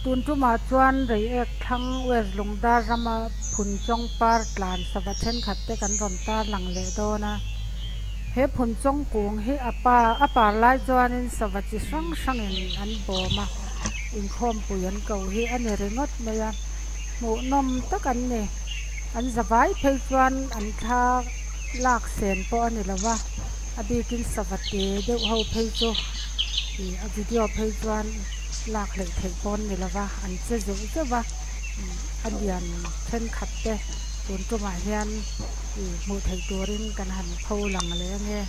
Tun tumah chuan Reiek thlang West Lungdar rama Phunchawng par tlan sava thenkhat te kan rawn tarlang leh dawn a. He Phunchawng kung hi a pa a par lai chuanin sava chi hrang hrangin an bawm a, inkhawmpui an ko hi a ni ringawt mai a. Hmuhnawm tak an ni. An zavai phei chuan an thla lak sen pawh a ni lo va, a bikin sava te deuh ho phei chu ih a video phei chuan lak hleih theih pawh an ni lo va, an che zeuh zeuh va, a lian thenkhat te tun tumah hian ih hmuh theih turin kan han pho lang leh ange.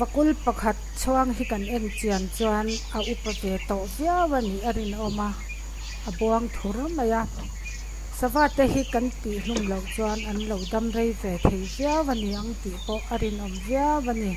Vakul pakhat chhuang hi kan en chian chuan a upa ve tawh viau a nih a rinawm a, a buang thur mai a. Sava te hi kan tih hlum loh chuan an lo dam rei ve thei viau a ni ang tih pawh a rinawm viau a ni.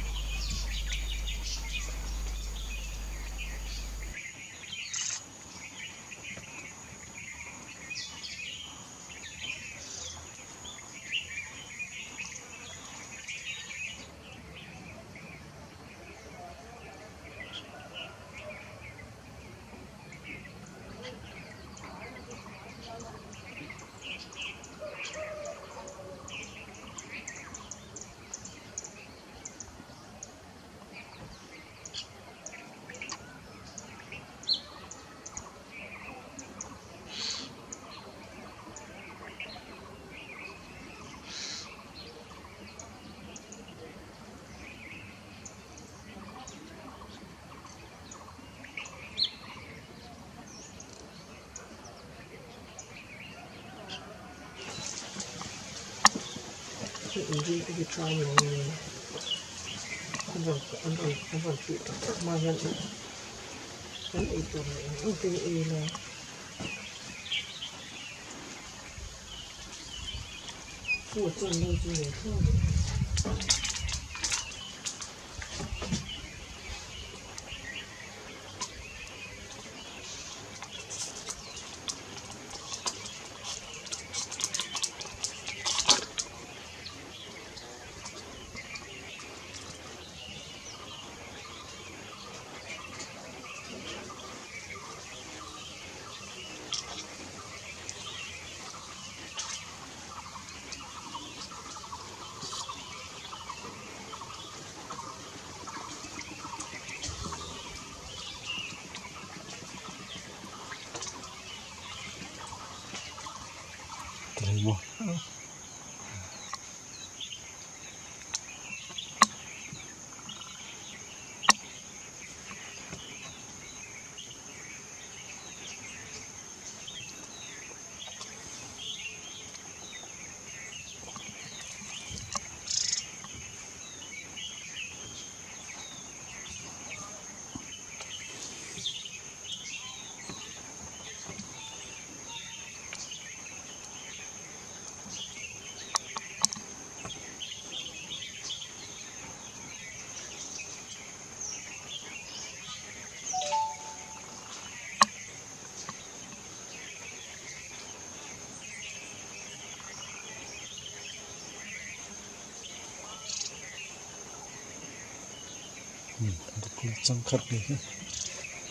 Changkhat ni hi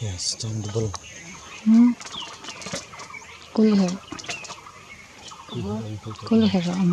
yes chandbal Kawlherh kawlherh a awm.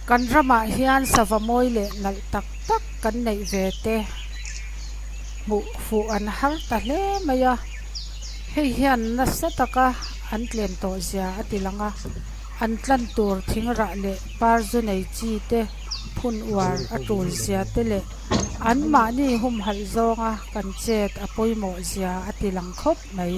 Kan ramah hian sava mawi leh nalh tak tak kan neih ve te hmuh fuh an har ta hle mai a, hei hian nasa taka an tlem tawh zia a ti lang a, an tlan tur thing rah leh par zu nei chi te phun uar a tul zia te leh anmahni humhalh zawnga kan chet a pawimawh zia a ti lang khawp mai.